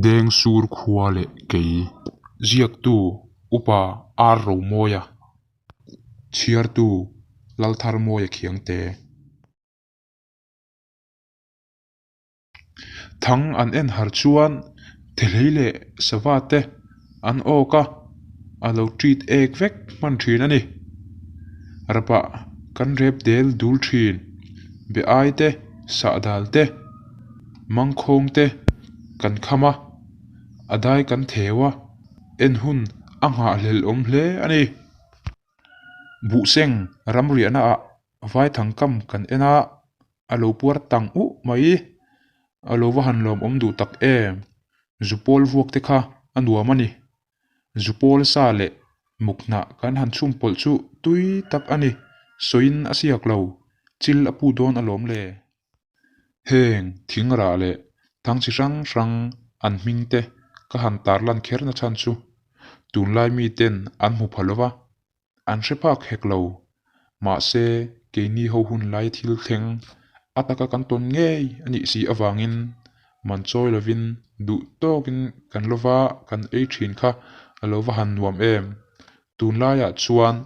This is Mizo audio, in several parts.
Dengsur khua leh kei ziaktu Upa Ar Romawia chhiartu Laltharmawia Khiangte. Thang an en har chuan thehlei leh sava te an awk a, a lo treat ek vek hman thin a ni. Rapah kan rep del dul thin, be ai te, sahdal te, mangkhawng te kan kham a, a dai kan theu a, en hun a nghahhlelh awm hle a ni. Buhseng ramriahna ah vaithang kam kan en a. A lo puar tang uh mai. A lo va han lawmawm duh tak em. Zupawl vuak te kha a nuam a ni. Zupawl sa leh muk hnah kan han chhum pawlh chu tui tak a ni. Sawiin a siak lo. Chil a pu dawn alawm le. Heng thing rah leh thang chi hrang hrang an hming te ka han tarlan kher na chhan chu tunlai miten an hmu pha lova. An hre phak hek lo. Mahse, keini ho hun lai thil thleng a taka kan tawn ngei a nih si avangin man chawi lovin duh tawkin kan lova kan ei thin kha a lo va han nuam em. Tunlaiah chuan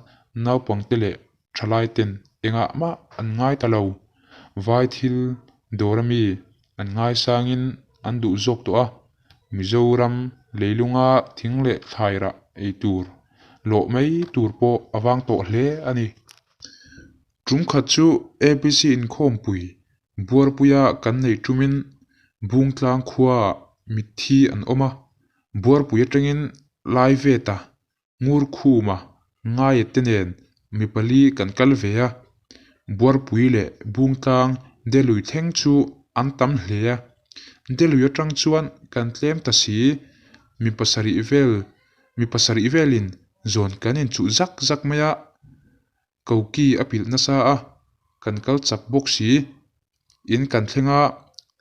naupangte leh thalaiten engah mah an ngai ta lo. Vai thil dawr ami an ngaisangin an duh zawk tawh a. Mizoram leilunga thing leh thlai rah ei tur lawh mai tur pawh a vang tawh hle a ni. Tum khat chu ABC inkhawmpui Buarpuia kan neih tumin Bungtlang khuaah mitthi an awm a, Buarpui atangin Laiveta Ngurkhuma ngaia te nen mi pali kan kal ve a, Buarpui leh Bungtlang Delui thleng chu an tam hle a, Delui atang chuan kan tlem ta si, mi pasarih vel mi pasarih velin zawn kan inchuh zak zak mai a, Koki a pilh nasa a, kan kal chak bawk si, in kan thleng a,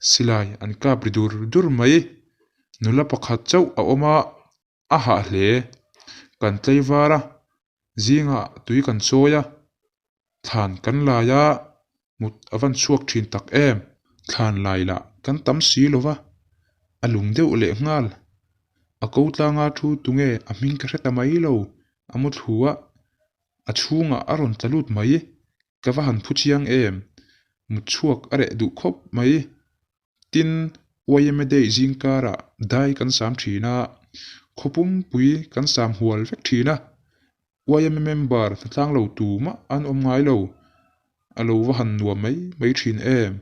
silai an kap ri dur dur mai, nula pakhat chauh a awm a. A hah hle. Kan tlaivar a, zingah tui kan chawi a, thlan kan lai a, mut a van chhuak thin tak em. Thlan lai lah kan tam si lo va, a lung deuh leh nghal. A ko tlanga thu tunge a hming ka hre ta mai lo, a mu thlu a, a chhungah a rawn tla lut mai. Ka va han phu chiang em. Mut chhuak a reh duh khawp mai. Tin, yma Day zingkarah dai kan sam thin a, khaw pumpui kan sam hual vek thin a, yma member hnatlang lo tu mah an awm ngai lo, a lo va han nuam mai mai thin em.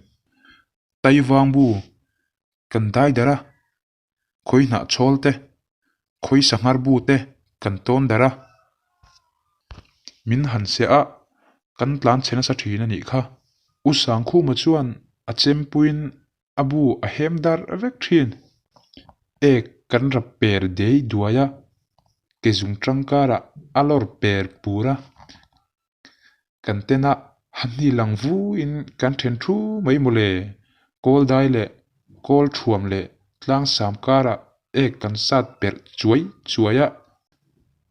Taivangbu kan dai darh a, Khawi hnah chhawl te, khawi sanghar bu te kan tawn darh a, min han seh a, kan tlan chhe nasa thin a nih kha. U Sangkhuma chuan a chempuiin a bu a hem darh vek thin. Ek kan rap per dei duai a, ke zung tangkarah a lawr per pur a. Kan tena hahni lang vuin kan then thu mai mawle. Kawl dai leh kawl thuam leh tlang sam karah ek kan sat perh chuai chuai a.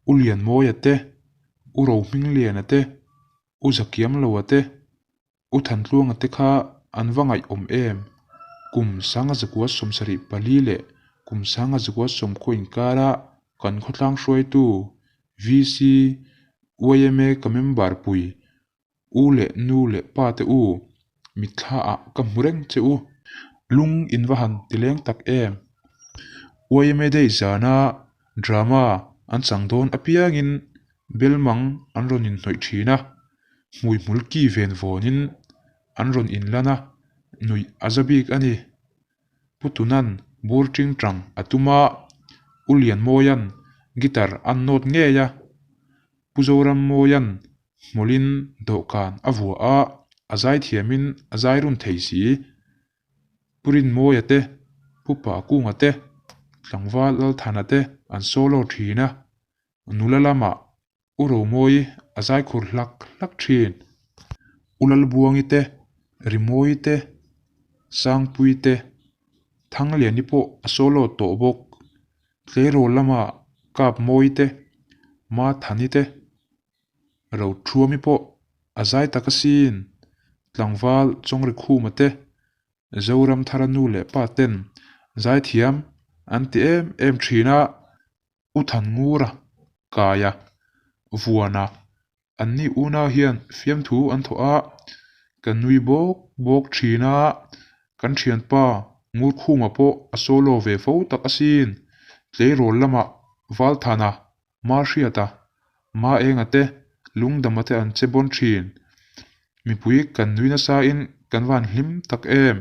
U Lianmawia te, U Rohmingliana te, U Zakiamloa te, U Thantluanga te kha an va ngaihawm em? Kum sanga zakua 74 leh kum sanga zakua sawmkhaw inkara kan khawtlang hruaitu VC, yma ka member pui, u leh nu leh pa te u, mitthla ah ka hmu reng che u. Lung in va han ti leng tak em? Yma Day zana drama an chang dawn apiangin belmang an rawn inhnawih thin a. Hmuihmul ki ven vawnin an rawn inlan a, nuih a za bik a ni. Pu Tunan bur tingtang a tum a, U Lianmawia'n guitar a nawt ngei a, Pu Zorammawia'n hmawlhin dawhkan a vuah a, a zaithiamin a zai run thei si. Pu Rinmawia te, Pu Pakunga te, Tlangval Lalthana te an solo thin a, nula lamah U Romawi a zai khur hlak hlak thin. U Lalbuangi te, Rimawi te, Sangpui te, Thangliani pawh a solo tawh bawk. Tleirawl lama Kapmawi te, Mathani te, Rothuami pawh. A zai tak asin. Tlangval Chawngrikhuma te, Zoramthara nu leh pa ten zaithiam an ti em em thin a. U Thanngura, Kaia, Vuana, anni unau hian fiamthu an thawh a, kan nui bawk bawk thin a, kan thianpa Ngurkhuma pawh a solo ve fo tak asin. Tleirawl lamah Valthana, Mahriata, Maenga te, Lungdama te an che bawn thin. Mipui kan nui nasain kan van hlim tak em,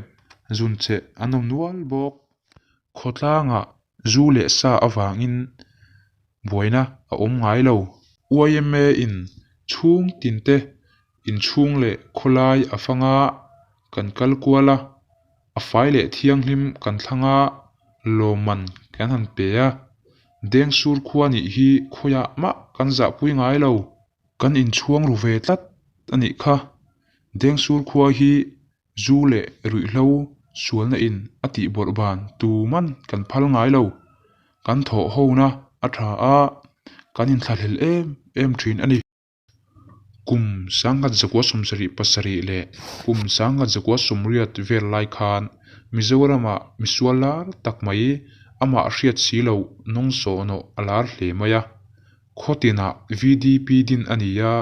zun che an awm nual bawk. Khawtlangah zu leh sa avangin buaina a awm ngai lo. Yma in chhung tinte inchhung leh khawlai a fang a, kan kal kual a, a fai leh thianghlim kan thlang a, lawmman kan han pe a. Dengsur khua nih hi khawiah mah kan zahpui ngai lo. Kan inchhuang ru ve tlat a nih kha. Dengsur khua hi Zu leh ruihhlo sualna in a tih bawrh ban tuman kan phal ngai lo. Kan thawh hona a tha a, kan inthlahlel em em thin a ni. Kum 1977 leh kum 1980 vel lai khan Mizoramah misual lar tak mai amah hriat si loh nawngsawhnawh a lar hle mai a. Khaw tinah VDP din a ni a,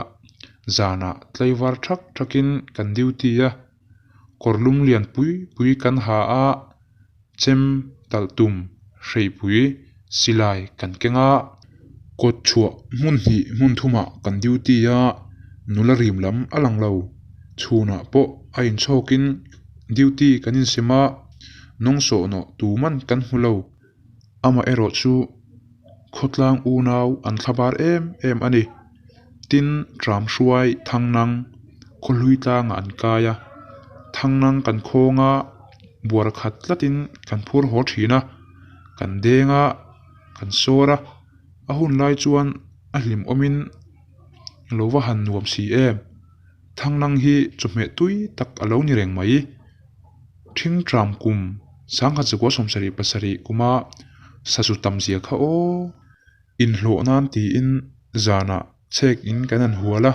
zanah tlaivar thak thakin kan duty a, kawrlum lian pui pui kan ha a, chem talh tum hreihpui silai kan keng a. Kawt chhuah hmun hnih hmun thumah kan duty a, nula rim lam a lang lo. Chhunah pawh a inchhawkin duty kan insem a, nawngsawhnawh tuman kan hmu lo. Amaherawhchu, khawtlang unau an thlabar em em a ni. Tin, Tramhruai, Thangnang, Khawhlui tlangah an kai a. Thangnang kan khawng a, buar khat tlatin kan phur haw thin a, kan deng a, kan sawr a. A hun lai chuan a hlimawmin lo va han nuam si em. Thangnang hi chawhmeh tui tak a lo ni reng mai. Thingtram kum 1977 kuma sazu tam zia kha aw. Inhlawh nan tiin zanah chhek in kan han hual a,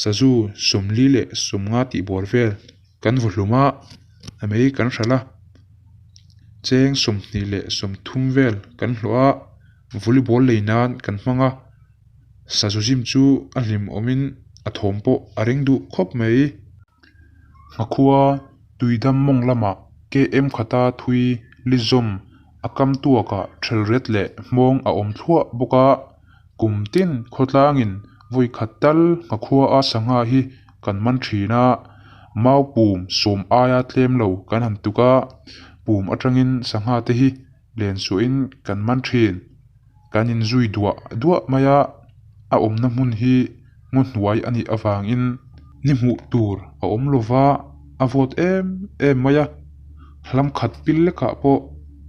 sazu 40 leh 50 tih bawr vel kan vaw hlum a, a mei kan hralh a, cheng 20 leh 30 vel kan hlawh a, volleyball lei nan kan hmang a, sazu zim chu a hlimawmin a thawm pawh a ring duh khawp mai. Nghakhua Tuidam mawng lamah KM khata thui lizawm a kam tuakah thelret leh hmawng a awm thluah bawk a, kum tin khawtlangin vawi khat tal Nghakhua a sangha hi kan man thin a, mau pum sawm aia tlem lo kan han tuk a, pum atangin sangha te hi len suahin kan man thin. Kan inzui duah duah mai a, a awmna hmun hi ngaw hnuai a nih avangin ni hmuh tur a awm lo va, a vawt em em mai a, hlam khat pil lekah pawh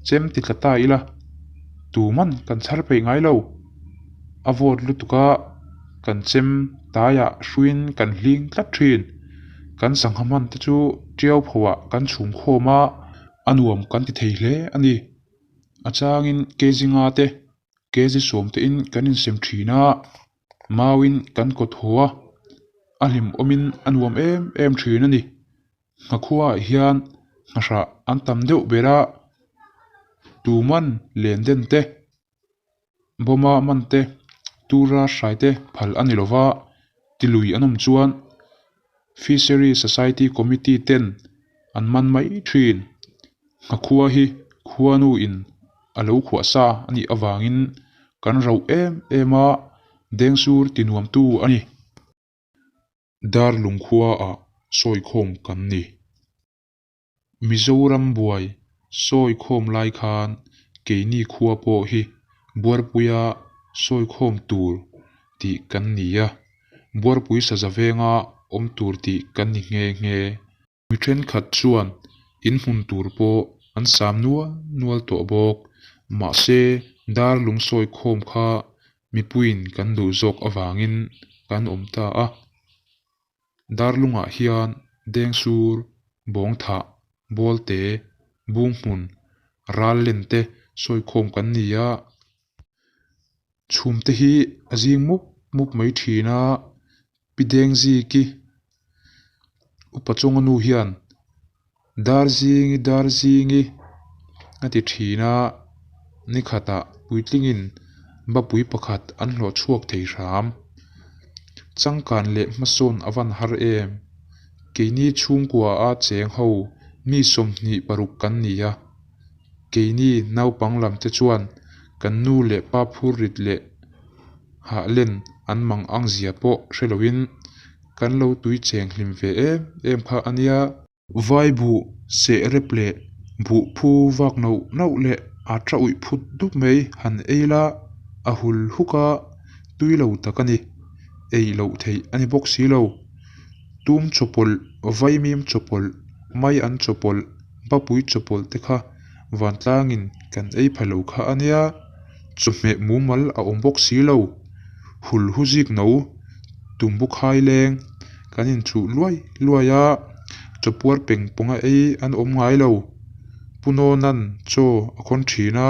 chem ti tla ta ila, tuman kan chhar peih ngai lo. A vawt lutuk a, kan chem taiah hruiin kan hling tlat thin. Kan sangha hman te chu tiau phoah kan chhum khawm a, a nuam kan ti thei hle a ni. A changin kg nga te, kg sawm te in kan insem thin a, mauin kan kawt haw a, a hlimawmin a nuam em em thin a ni. Nghakhuaah hian nghahrah an tam deuh ber a, tuman len den te, bawma man te, tura hrai te phal a ni lo va, tilui an awm chuan Fishery Society Committee ten an man mai thin. Nghakhua hi khuanu in a lo khuah sa a nih avangin kan rauh em em a, Dengsur ti nuamtu a ni. Darlung khuaah sawikhawm kan ni. Mizoram buai sawikhawm lai khan keini khua pawh hi Buarpuia sawikhawm tur tih kan ni a, Buarpui saza venga awm tur tih kan ni nghe nghe. Mi thenkhat chuan in hmun tur pawh an sam nual nual tawh bawk. Mahse, Darlung sawikhawm kha mipuiin kan duh zawk avangin kan awm ta a. Darlungah hian Dengsur, Bawngthah, Bawlte, Bunghmun, Rallen te sawikhawm kan ni a. Chhumte hi a zing mup mup mai thin a. Pi Dengziki Upa Chawnga nu hian Darzingi Darzingi a ti thin a, nikhatah puitlingin bapui pakhat an hlawh chhuak thei hram. Changkan leh hmasawn a van har em? Keini chhungkua a cheng ho mi 26 kan ni a, keini naupang lam te chuan kan nu leh pa phurrit leh hahlen an mang ang zia pawh hre loin kan lo tui cheng hlim ve em em kha a nia. Vai buh seh rep leh buh phu vak nauh nauh leh a ta uih phut dup mai han ei la, a hul huk a, tui lo tak a ni. Ei loh theih a ni bawk si lo. Tum chawpawlh, vaimim chawpawlh, mai an chawpawlh, bapui chawpawlh te kha vantlangin kan ei pha lo kha a nia. Chawhmeh mumal a awm bawk si lo. Hulhu zik no, tumbu khai leng kan inchuh luai luai a, chawpuar peng pawnga ei an awm ngai lo. Pu Nawnan chaw a khawn thin a,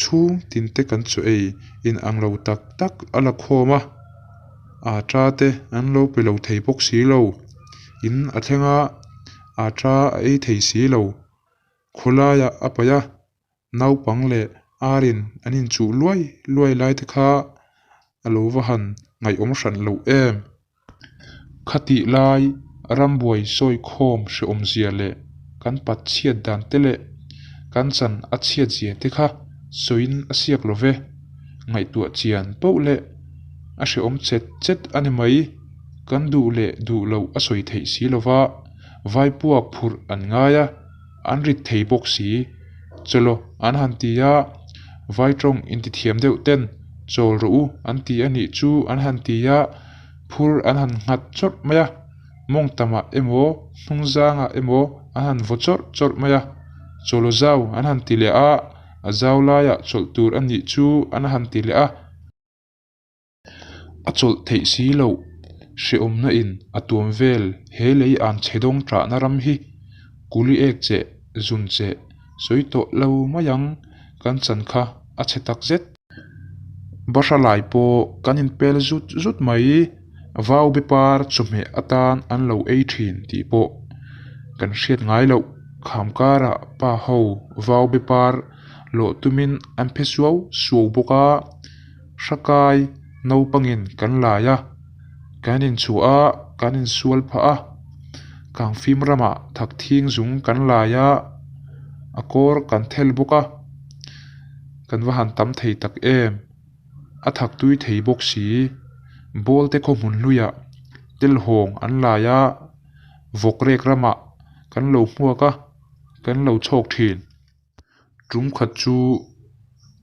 chhung tin te kan chaw ei in ang lo tak tak a la khawm a, aṭa te an lo pe lo thei bawk si lo. In a thleng a, aṭa a ei thei si lo. Khawlaiah a paih a, naupang leh arin an inchuh luai luai lai te kha a lo va han ngaihawm hran loh em. Khatih lai rambuai sawi khawm hrehawm zia leh kan pat chhiat dan te leh kan chan a chhiat zia te kha sawiin a siak lo ve. Ngaihtuah chian poh leh a hrehawm chet chet a ni mai. Kan duh leh duh loh a sawi theih si lo va, vaipuak phurh an ngai a. An rit thei bawk si. Chawlaw an han ti a, vai tawng intithiam deuh ten chawl rawh u an ti a nih chu an han ti a, phur an han nghat chawrh mai a, mawngtamah emaw hnungzangah emaw an han vaw chawrh chawrh mai a, chawlaw zau an han ti leh a, a zau laiah chawlh tur a nih chu an han ti leh a. A chawlh theih si loh, hrehawmna in a tuam vel he lei an chhe dawng ṭahna ram hi kuli ek cheh, zun cheh, sawi tawh lo mai ang, kan chan kha a chhe tak zet. Bahra lai pawh kan inpel zut zut mai, vau be par chawhmeh atan an lo ei ṭhin tih pawh kan hriat ngai loh, kham karah pa ho vau be par lawh tumin an phe suau suau bawk a. Hrakai naupangin kan lai a, kan inchhuah a, kan insual phah a, kangfim ramah thakthing zung kan lai a, a kawr kan thel bawk a, kan va han tam thei tak em, a thak tui thei bawk si, ball te khaw hmun hluiah telhawng an lai a, vawkrek ramah kan lo hmuak a, kan lo chhawk thin. Tum khat chu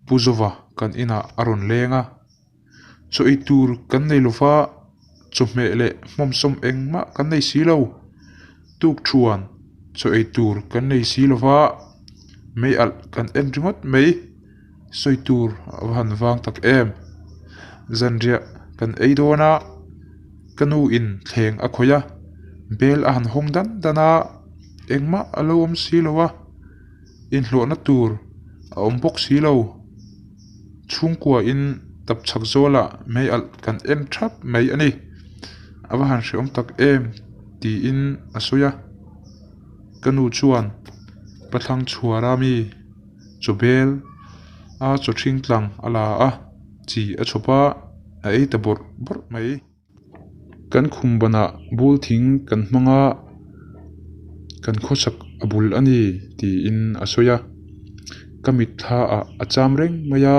Pu Zova kan inah a rawn leng a, chaw ei tur kan nei lova chawhmeh leh hmawmsawm engmah kan nei si lo. Tukthuan chaw ei tur kan nei si lova mei alh kan en ringawt mai sawi tur a va han vang tak em. Zanriah kan ei dawn a, ka nu in thleng a khawih a, bel a han hawng dan dan a, engmah a lo awm si lo a. Inhlawhna tur a awm bawk si lo. Chhungkuain tapchhak zawlah mei alh kan en thap mai a ni. A va han hreawm tak em tiin a sawi a. Ka nu chuan pathlang chhuara mi chawbel a chaw ṭhing tlang a la a, chi a chhawp a, a ei ta bawrh bawrh mai. Kan khum banah bul thing kan hmang a, kan khawsak a bul a ni tiin a sawi a. Ka mitthla ah a cham reng mai a,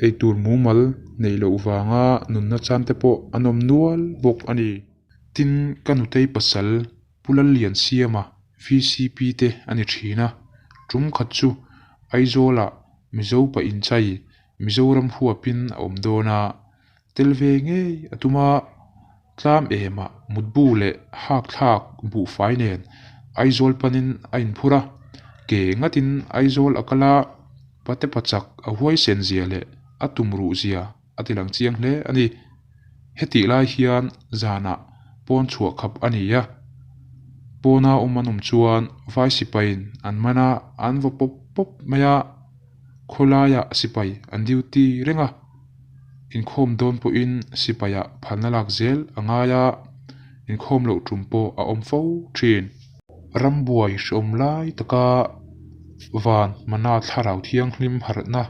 eitur mumal neih loh vanga nunna chan te pawh an awm nual bawk a ni. Tin, ka nutei pasal Pu Lalliansiama VCP te a ni thin a, tum khat chu Aizawlah Mizo pa inchai Mizoram huapin a awm dawn a. Tel ve ngei a tum a, tlam emah mutbu leh hakthlak buhfai nen Aizawl panin a inphur a, ke ngatin Aizawl a kal a, pate pachak a huaisen zia leh a tumruh zia a ti lang chiang hle a ni. Hetih lai hian zanah pawn chhuah khap a ni a, pawna awm an awm chuan vai sipaiin an man a, an vaw pawp pawp mai a, khawlaiah sipai an duty reng a. Inkhawm dawn pawhin sipaiah phalna lak zel a ngai a, inkhawm loh tum pawh a awm fo thin. Rambuai hreawm lai taka van mana thlarau thianghlim harhna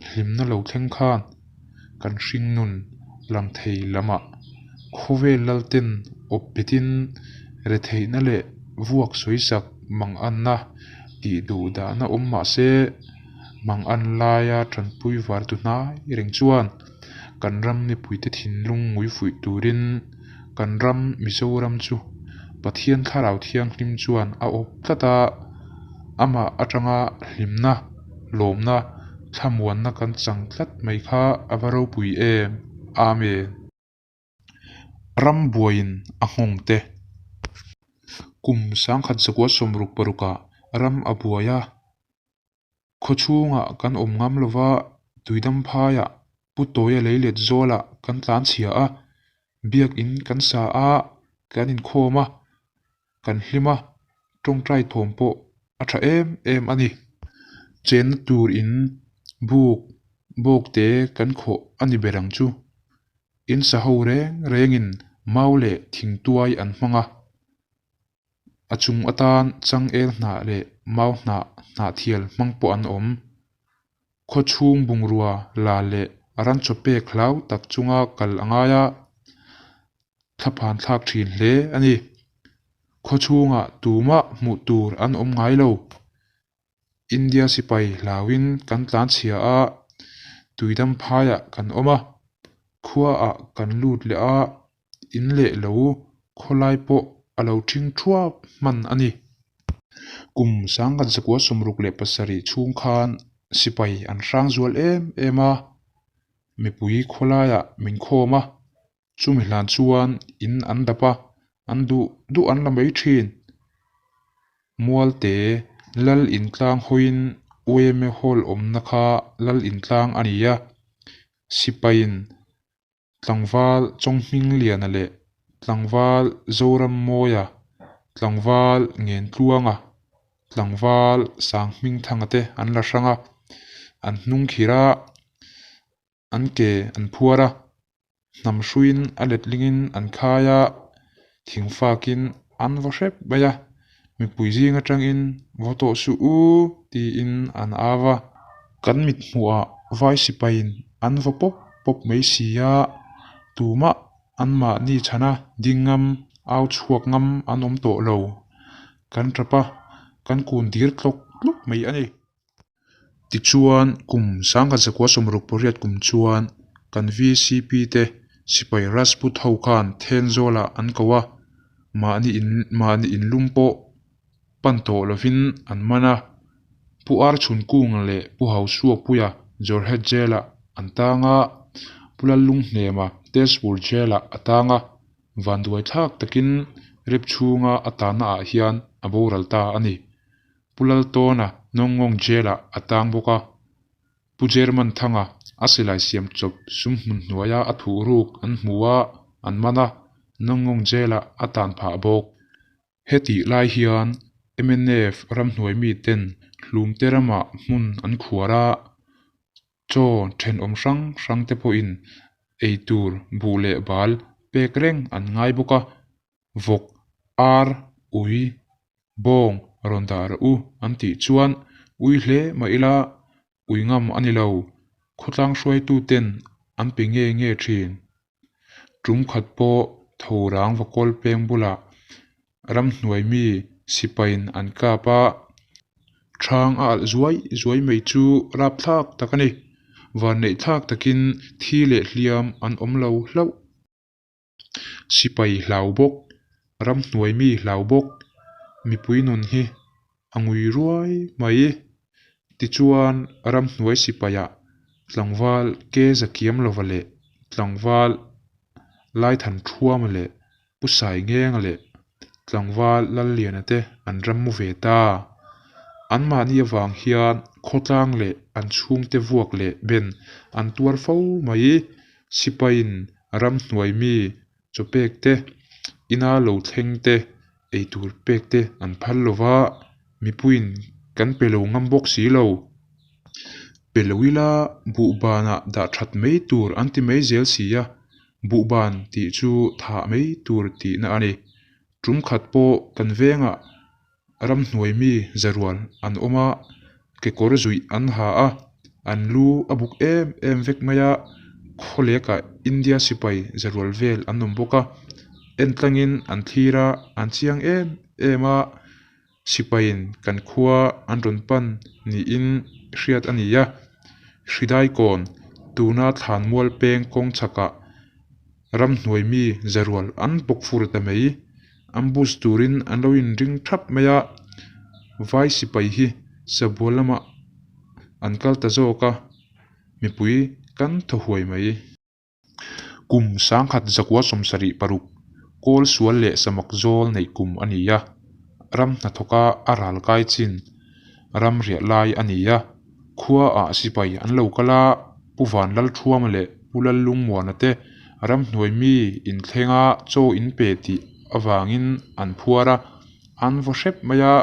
hlimna lo thleng khan kan hringnun lang thei lamah khawvel lalten awp betin retheihna leh vuak sawisak manganna tih duh dahna awm mah se mangan laia tanpui vartu hnai reng chuan kan ram mipuite thinlung ngui fuih turin kan ram Mizoram chu Pathian Thlarau Thianghlim chuan a awp tlat a, amah atanga hlimna, lawmna, thlamuanna kan chang tlat mai kha a va ropui em! Amen. Ram buaiin a nghawng te. Kum 1966 ah ram a buai a, khaw chhungah kan awm ngam lova Tuidam phaiah Pu Tawia leilet zawlah kan tlan chhia a, biakin kan sa a, kan inkhawm a, kan hlim a, tawngtai thawm pawh a tha em em a ni. Chenna tur in buk bawkte kan khawh a ni ber ang chu. In sa ho reng rengin mau leh thingtuai an hmang a, a chung atan changel hnah leh mau hnah hnahthial hmang pawh an awm. Khaw chhung bungrua la leh ranchaw pek hlau tak chunga kal a ngai a, thlaphan thlak thin hle a ni. Khaw chhungah tumah hmuh tur an awm ngai lo. India sipai hlauin kan tlan chhia a, tuidam phaiah kan awm a, khuaah kan lut leh a, in leh lo khawlai pawh a lo ṭhing ṭhuap hman a ni. Kum 1967 chhung khan sipai an hrang zual em em a, mipui khawlaiah min khawm a, Chumi hlan chuan in an dap a, an duh duh an la mai thin. Mualte Lal Intlang hawiin UMA Hall awmna kha Lal Intlang a ni a, Sipaiin Tlangval Chawnghmingliana leh Tlangval Zorammawia, Tlangval Ngentluanga, Tlangval Sanghmingthanga te an la hrang a, an hnung khirh a, an ke an phuar a, hnam hruiin a letlingin an khai a, thing fakin an vaw hrep mai a, mipui zing atangin vaw tawh suh u tiin an au a. Kan mit hmuhah vai sipaiin an vaw pawp pawp mai si a, tumah anmahni chhana ding ngam, au chhuak ngam an awm tawh lo. Kan tap a, kan kun dir tlawk tlawk mai a ni. Tichuan, kum 1968 kum chuan kan VCP te sipai Rajput ho khan Thenzawlah an ko a, mahni in mahni inlum pawh pan tawh lovin an man a. Pu Archhunkunga leh Pu Hausuakpuia Jorhat Jail-ah an tang a, Pu Lallunghnema Tezpur Jail-ah a tang a, vanduai thlak takin rep chhunga a tanna ah hian a boral ta a ni. Pu Laltawna Nawngawng Jail-ah a tang bawk a, Pu German Thanga a silai siam chawp sumhmun hnuaia a thuh ruk an hmu a, an man a, Nawngawng Jail-ah a tan phah bawk. Hetih lai hian mnf ramhnuai miten hlumte ramah hmun an khuar a, chaw thenawm hrang hrang te pawhin eitur buh leh bal pek reng an ngai bawk a, vawk, ar, ui, bawng rawn dah rawh u an tih chuan ui hle mah ila ui ngam a ni lo, khawtlang hruaitu ten an pe nge nge thin. Tum khat pawh Thorang Vakawl peng bulah ramhnuai mi sipaiin an kap a, Thang a alh zuai zuai mai chu rapthlak tak a ni. Vanneihthlak takin thi leh hliam an awm lo hlauh. Sipai hlau bawk, ramhnuai mi hlau bawk, mipui nun hi a ngui ruai mai. Tichuan ramhnuai sipaiah tlangval ke za kiam lova leh tlangval Laithan Thuama leh Pu Saingenga leh tlangval Lalliana te an ram mu ve ta. Anmahni avang hian khawtlang leh an chhungte vuak leh ben an tuar fo mai. Sipaiin ramhnuai mi chaw pek te, ina lo thleng te, eitur pek te an phal lo va, mipuiin kan pe lo ngam bawk si lo. Pe lo ila buhbanah dah that mai tur an ti mai zel si a, buhban tih chu thah mai tur tihna a ni. Tum khat pawh kan vengah ramhnuai mi zarual an awm a, kekawr zuih an ha a, an lu a buk em em vek mai a, khawlekah India sipai zarual vel an awm bawk a, en tlangin an thlir a, an chiang em em a, sipaiin kan khua an rawn pan niin hriat a ni a, Hridaikawn tuna thlanmual peng kawng chhakah ramhnuai mi zarual an bawk fur ta mai. Ambush turin an lo inring thap mai a, vai sipai hi sabual lamah an kal ta zawk a, mipui kan thaw huai mai. Kum sangkhat zakua 76 kawl sual leh samak zawl neih kum a ni a, ram hnathawka a ral kai chin ram riah lai a ni a, khuaah sipai an lo kal a, Pu Vanlalthuama leh Pu Lallungmuana te ramhnuai mi inthlenga chaw in pe tih avangin an phuar a, an vaw hrep mai a,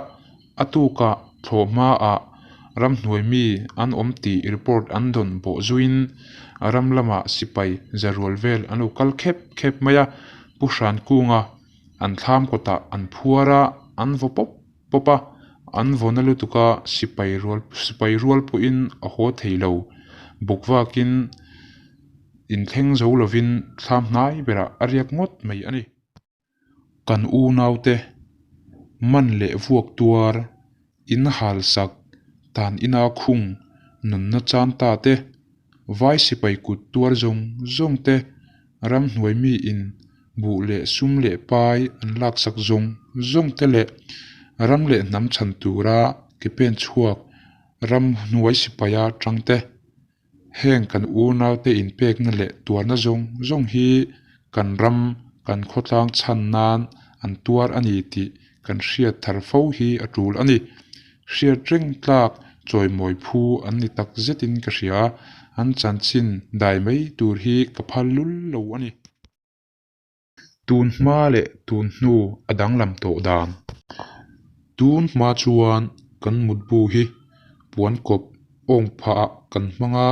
a tukah thlawh hmaah ramhnuai mi an awm tih report an dawn bawh zuiin ram lamah sipai zarual vel an lo kal khep khep mai a, Pu Hrankunga an thlam kawtah an phuar a, an vaw pawp pawp a, an vawna lutuk a, sipai rual sipai rual pawhin a haw thei lo. Buk vakin inthleng zo lovin thlam hnai berah a riak ngawt mai a ni. Kan unaute man leh vuak tuar, in hal sak, tan ina khung, nunna chan ta te, vai sipai kut tuar zawng zawng te, ramhnuai mi in buh leh sum leh pai an laksak zawng zawng te leh ram leh hnam chhan tura ke pen chhuak ramhnuai sipaia tang te. Heng kan unaute inpekna leh tuarna zawng zawng hi kan ram, kan khawtlang chhan nan an tuar a ni tih kan hriat thar fo hi a tul a ni. Hriat reng tlak chawimawi phu an ni tak zetin ka hria, an chanchin dai mai tur hi ka phal lul lo a ni. Tun hma leh tun hnu a danglam tawh dan. Tun hma chuan kan mutbu hi puan kawp awng phah ah kan hmang a,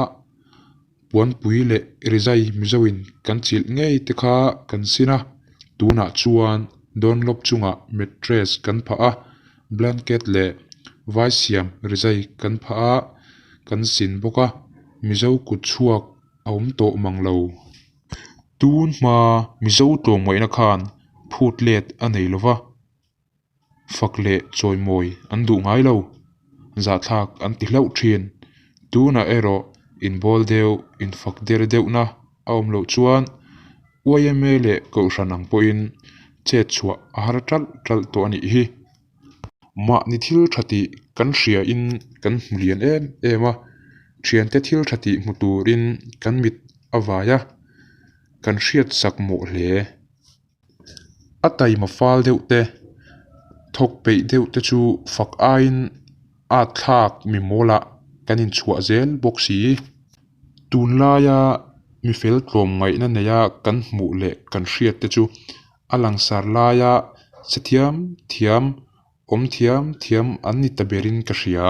puanpui leh rizai Mizoin kan chilh ngei te kha kan sin a, tunah chuan dawnlawp chungah mattress kan phah a, blanket leh vai siam rizai kan phah a, kan sin bawk a, Mizo kut chhuak a awm tawh mang lo. Tun hma Mizo tlawmngaihna khan phut let a nei lo va, fak leh chawimawi an duh ngai lo, zahthlak an ti hlauh thin. Tunah erawh inbawl deuh, infak der deuhna a awm loh chuan yma leh Kohhran ang pawhin chet chhuah a har ṭalh ṭalh tawh a nih hi. Mahni thil tha tih kan hriain kan hmu lian em em a, thiante thil tha tih hmu turin kan mit a vai a, kan hriat sak mawh hle. A taima fal deuh te, thawk peih deuh te chu fak aiin at thlak mi mawlah kan inchhuah zel bawk si. Tunlaia mifel tlawmngaihna neia kan hmuh leh kan hriat te chu A langsar laia che thiam thiam, awm thiam thiam an ni ta berin ka hria.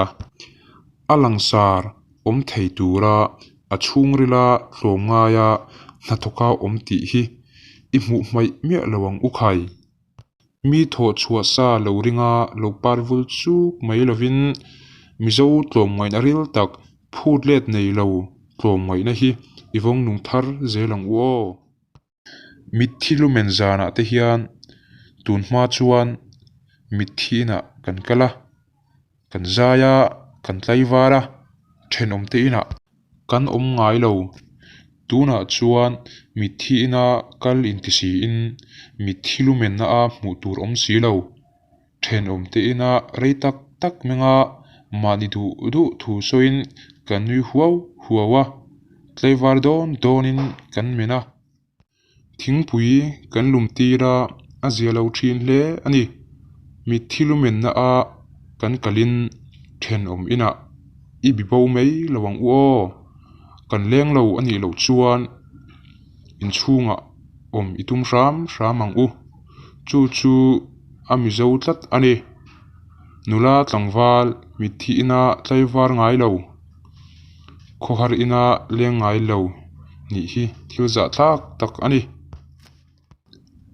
A langsar awm thei tura a chhungrila tlawmngaia hnathawka awm tih hi i hmuh hmaih miah lo ang u khai. Mi thawh chhuah sa lo ringa lo par vul chuk mai lovin Mizo tlawmngaihna ril tak phut let nei lo tlawmngaihna hi i vawng nung thar zel ang u aw. Mitthi lumen zanah te hian tun hma chuan mitthi inah kan kal a, kan zai a, kan tlaivar a, thenawm te inah kan awm ngai lo. Tunah chuan mitthi ina kal inti siin mitthi lumenna a hmuh tur awm si lo. Thenawm te ina rei tak tak menga mahni duh duh thu sawiin kan nui huau huau a, tlaivar dawn dawnin kan men a. Thingpui kan lum tir a, a zia lo thin hle a ni. Mitthi lumenna a kan kalin thenawm inah i bi bo mai lo ang u aw. Kan leng lo a nih loh chuan inchhungah awm i tum hram hram ang u. Chu chu a Mizo tlat a ni. Nula tlangval mitthi ina tlaivar ngai lo. Khawhar ina leng ngai lo nih hi thil zahthlak tak a ni.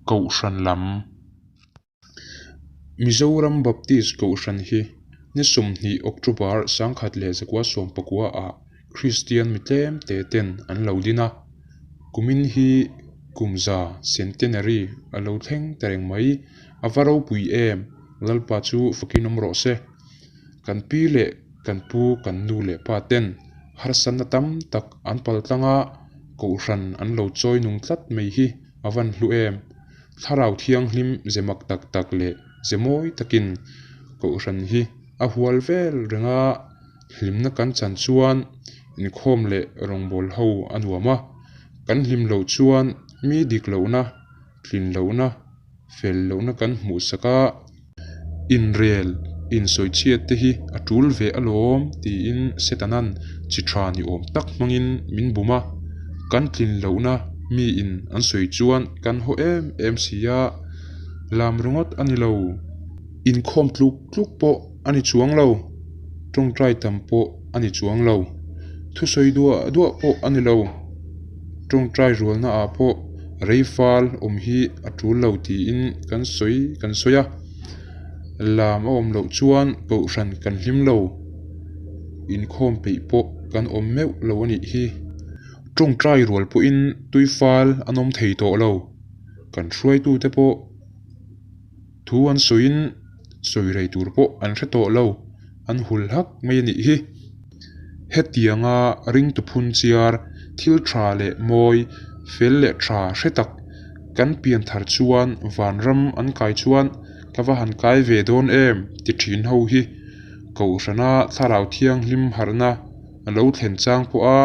Kohhran lam. Mizoram Baptist Kohhran hi ni 20 October 1919 ah Kristian mi tlem te ten an lo din a, kumin hi kum za, centenary, a lo thleng ta reng mai. A va ropui em! Lalpa chu fakin awm rawh se. Kan pi leh kan pu, kan nu leh pa ten harsatna tam tak an paltlang a, Kohhran an lo chawi nung tlat mai hi a van hlu em! Thlarau Thianghlim ze mak tak tak leh ze mawi takin Kohhran hi a hual vel reng a, hlimna kan chan chuan inkhawm leh rawngbâwl ho a nuam a, kan hlim loh chuan mi dik lohna, tlin lohna, fel lohna kan hmuh sak a, inrel, insawichhiat te hi a tul ve alawm tiin Setanan chi tha ni awm tak hmangin min bum a, kan tlin lohna miin an sawi chuan kan haw em em si a, lam ringawt a ni lo. Inkhawm tluk tluk pawh a ni chuang lo, tawngtai tam pawh a ni chuang lo, thusawi duah duah pawh a ni lo, tawngtai rualna ah pawh rei fal awm hi a tul lo tiin kan sawi kan sawi a, lam a awm loh chuan kohhran kan hlim lo, inkhawm peih pawh kan awm meuh lo a nih hi. Tawngtai rual pawhin tui fal an awm thei tawh lo, kan hruaitute pawh. Thu an sawiin sawi rei tur pawh an hre tawh lo, an hul hak mai a nih hi. Hetianga ringtu phun chiar, thil tha leh mawi, fel leh tha hre tak kan pian thar chuan vanram an kai chuan ka va han kai ve dawn em ti thin ho hi Kohhrana Thlarau Thianghlim harhna a lo thlen chang pawha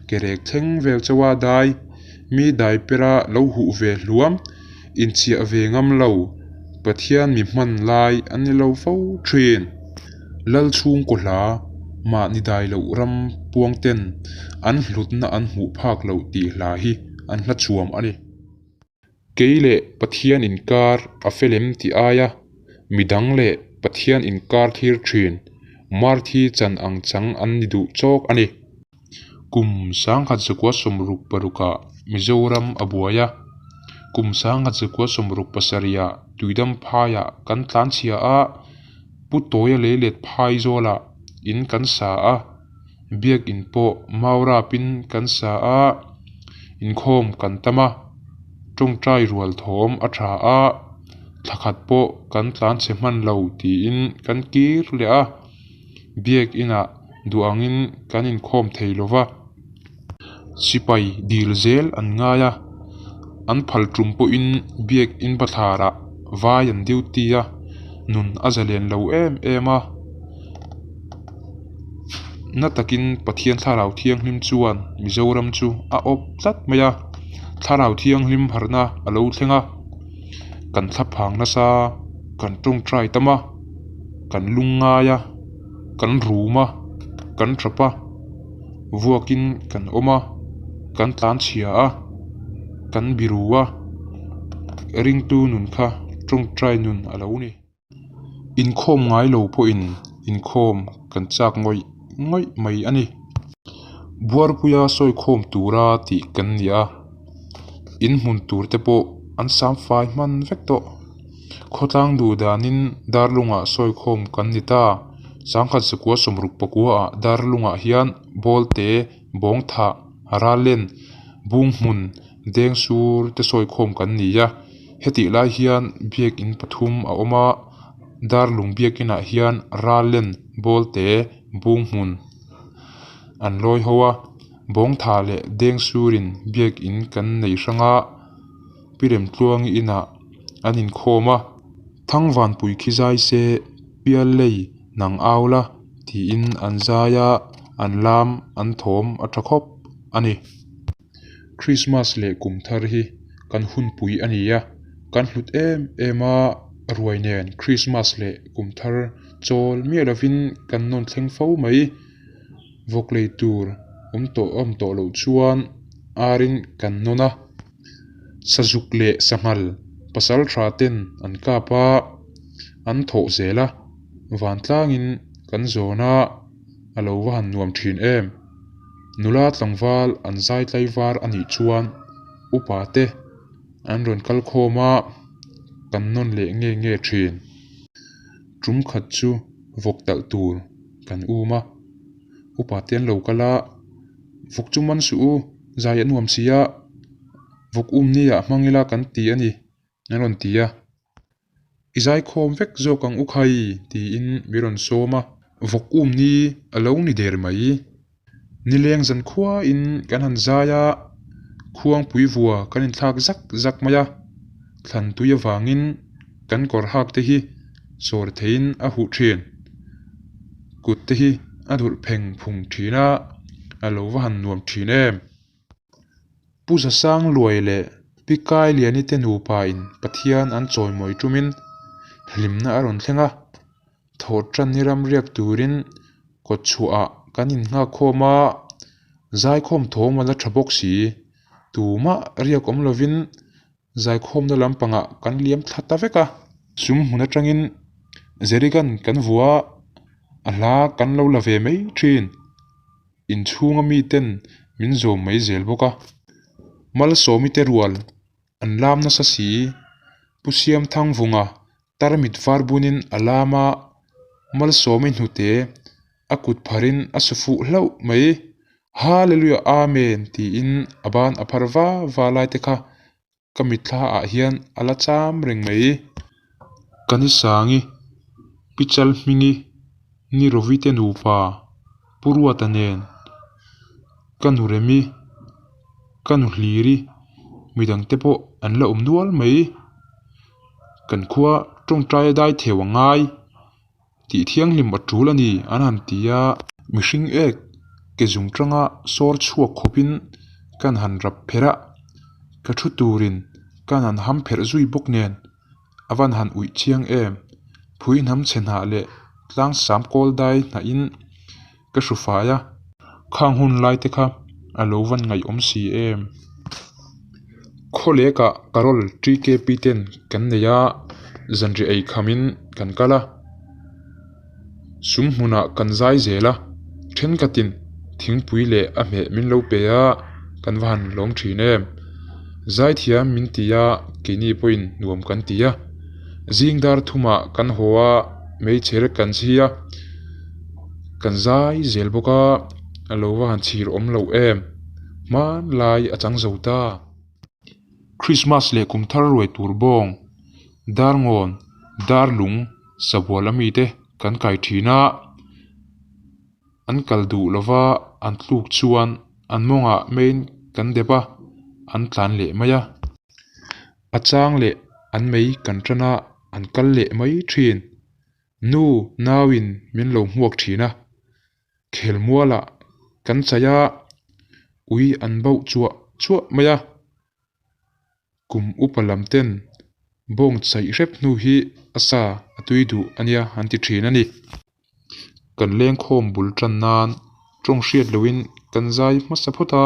ke rek thleng vel chauha dai, mi dai pera lo huh ve hluam Inchhiah ve ngam lo, Pathian mi hman lai an ni lo fo thin. Lal chhungkaw hla, mahni dai loh ram puang ten an hlutna an hmuh phak loh tih hla hi an hla chuam a ni. Kei leh Pathian inkar a fel em tih aia midang leh Pathian inkar thlir thin, Marthi chan ang chang an ni duh chawk a ni. Kum 1966 ah Mizoram a buai a, kum 1967 ah Tuidam phaiah kan tlanchhia a, Pu Tawia leilet phai zawlah in kan sa a, Biakin pawh Maurapin kan sa a, inkhawm kan tam a, tawngtai rual thawm a tha a, thla khat pawh kan tlanchhe hman lo tiin kan kir leh a. Biakinah duh angin kan inkhawm thei lo va, sipai dil zel an ngai a, an phal tum pawhin biakin bathlarah vai an duty a, nun a zalen lo em em a. Na takin Pathian Thlarau Thianghlim chuan Mizoram chu a awp tlat mai a, Thlarau Thianghlim harhna a lo thleng a, kan thlaphang nasa, kan tawngtai tam a. Kan lungngai a, kan rum a, kan tap a, vuakin kan awm a, kan tlanchhia a, kan biru a, ringtu nun kha tawngtai nun a lo ni. Inkhawm ngai lo pawhin inkhawm kan chak ngawih ngawih mai a ni. Buarpuia sawikhawm tura tih kan ni a, inhmun tur te pawh an sam fai hman vek tawh. Khawtlang duh danin Darlungah sawikhawm kan ni ta. 1960 ah Darlungah hian Bawlte, Bawngthah, Rallen, Bunghmun, Dengsur te sawikhawm kan ni a. Hetih lai hian biakin pathum a awm a, Darlung biakinah hian Rallen, Bawlte, Bunghmun an lawi ho a. Bawngthah leh Dengsurin biakin kan nei hrang a. Pi Remtluangi inah an inkhawm a, Thangvanpui khi zai se, Piallei nang au la tiin an zai a, an lam an thawm a tha khawp a ni. Krismas leh kum thar hi kan hunpui a ni a, kan hlut em em a, ruai nen Krismas leh kum thar chawl miah lovin kan nawn thleng fo mai. Vawk lei tur awm tawh awm tawh loh chuan arin kan nawn a. Sazuk leh sanghal pasal tha ten an kap a, an thawh zel a, vantlangin kan zawn a, a lo va han nuam thin em. Nula tlangval an zai tlaivar a nih chuan upa te an rawn kal khawm a, kan nawn leh nge nge thin. Tum khat chu vawk talh tur kan um a, upa te an lo kal a, vawk chu man suh u, zai a nuam si a, vawk um ni ah hmang ila kan ti a ni an rawn ti a. I zaikhawm vek zawk ang u khai tiin mi rawn sawm a, vawk um ni a lo ni der mai. Nileng zan khuain kan han zai a, khuangpui vua kan inthlak zak zak mai a, thlan tui avangin kan kawr hak te hi sawr theiin a huh thin. Kut te hi a durh pheng phung thin a, a lo va han nuam thin em. Pu Zasang Luai leh Pi Kailiani te nupa in Pathian an chawimawi tumin hlimna a rawn thleng a, thawh tan ni ram riak turin kawtchhuah ah kan innghak khawm a, zaikhawm thawm a la tha bawk si, tumah riak awm lovin zaikhawmna lampangah kan liam thla ta vek a. Sum hmun atangin Jerrycan kan vua a, a hla kan lo la ve mai thin. Inchhunga miten min zawm mai zel bawk a. Malsawmi te rual an lam nasa si. Pu Siamthangvunga tarmit var bunin a lam a, Malsawmi hnute a kut pharin a su fuh hlauh mai. Hallelujah Amen tiin a ban a phar va va lai te kha Ka mitthla ah hian a la cham reng mai. Ka ni Sangi, Pi Chalhmingi, Ni Rovite nupa, Pu Ruata nen, ka nu Remi, ka nu Hliri, midangte pawh an la awm nual mai. Kan khua tawngtaia dai theu a ngai. Tih thianghlim a tul a ni an han ti a. Mihring ek ke zung tanga sawr chhuak khawpin kan han rap pherh a, ka thu turin kan han ham pherh zui bawk nen a van han uih chiang em. Phui hnam chhe hnah leh tlang sam kawl dai hnahin ka hru fai a. Khang hun lai te kha a lo van ngaihawm si em. Khawlekah Carol TKP ten kan nei a, zanriah ei khamin kan kal a. Sum hmunah kan zai zel a, thenkhatin thingpui leh a hmeh min lo pe a, kan va han lawm thin em. Zaithiam min ti a, keini pawhin nuam kan ti a. Zing dar thumah kan haw a, meichher kan chhi a, kan zai zel bawk a, a lo va han chhir awm loh em. Hmanlai a chang zo ta. Krismas leh kum thar ruai tur bawng, darngawn, darlung, sabual ami te kan kai thin a, an kal duh lova an tluk chuan an mawngah meiin kan dep a, an tlan leh mai a. A chang leh an mei kan tan a, an kal leh mai thin. Nu nauin min lo hmuak thin a, khelmualah kan chai a, ui an bauh chuah chuah mai a. Kum upa lam ten bawng chaih hrep hnu hi a sa a tui duh a nia an ti thin a ni. Kan lengkhawm bul tan nan tawng hriat loin kan zai hmasa phawt a,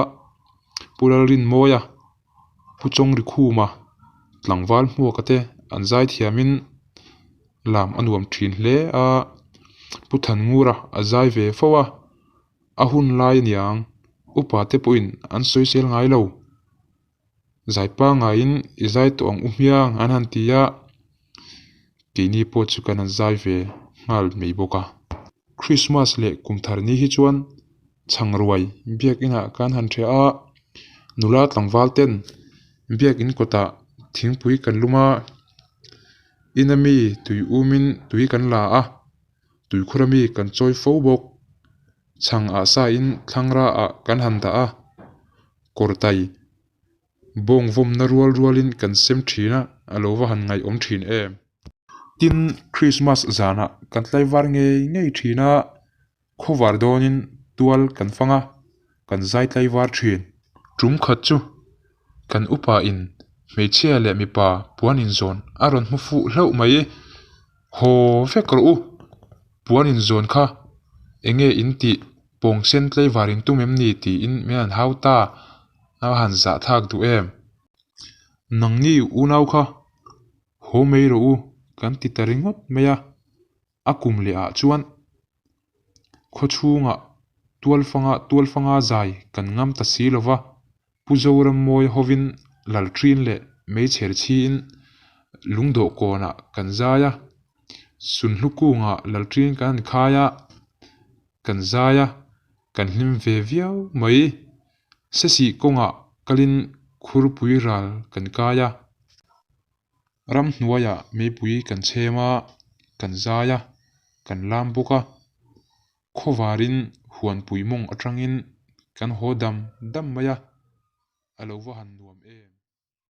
Pu Lalrinmawia, Pu Chawngrikhuma, tlangval hmuaka te an zai thiamin lam a nuam thin hle a, Pu Thanngura a zai ve fo a, a hun lai aniang upa te pawhin an sawisel ngai lo. Zai pangaiin i zai tawh ang u hmiang an han ti a, keini pawh chu kan han zai ve nghal mai bawk a. Christmas leh kum thar ni hi chuan chhangruai biakinah kan han ṭheh a, nula tlangval ten biakin kawtah thingpui kan lum a, ina mi tui umin tui kan la a, tuikhur ami kan chawi fo bawk. Chhang ah sa in thlangra ah kan han dah a, kawrtai bawng vawmna rual rual in kan sem thin a, a lo va han ngaihawm thin em. Tin, Christmas zanah kan tlaivar ngei ngei thin a, khawvar dawnin tual kan fang a, kan zai tlaivar thin. Tum khat chu kan upa in hmeichhia leh mipa puan inzawn a rawn hmu fuh hlauh mai. Haw vek rawh u, puan inzawn kha eng nge in tih pawng sen tlaivar in tum em ni tiin min han hau ta, a han zah thlak duh em? Nangni unau kha haw mai rawh u kan ti ta ringawt mai a, a kum leh ah chuan khaw chhungah. Tualfanga Tualfanga zai kan ngam ta si lo va, Pu Zorammawia hovin lalṭin leh meichher chhiin lungdawhkawnah kan zai a, Sunhlu kungah lalṭin kan han khai a, kan zai a, kan hlim ve viau mai. Sesih kawngah kalin khurpui ral kan kai a. Ramhnuaiah meipui kan chhem a, kan zai a, kan lam bawk a. Khawvarin huanpui mawng atangin kan haw dam dam mai a, a lo va han nuam em.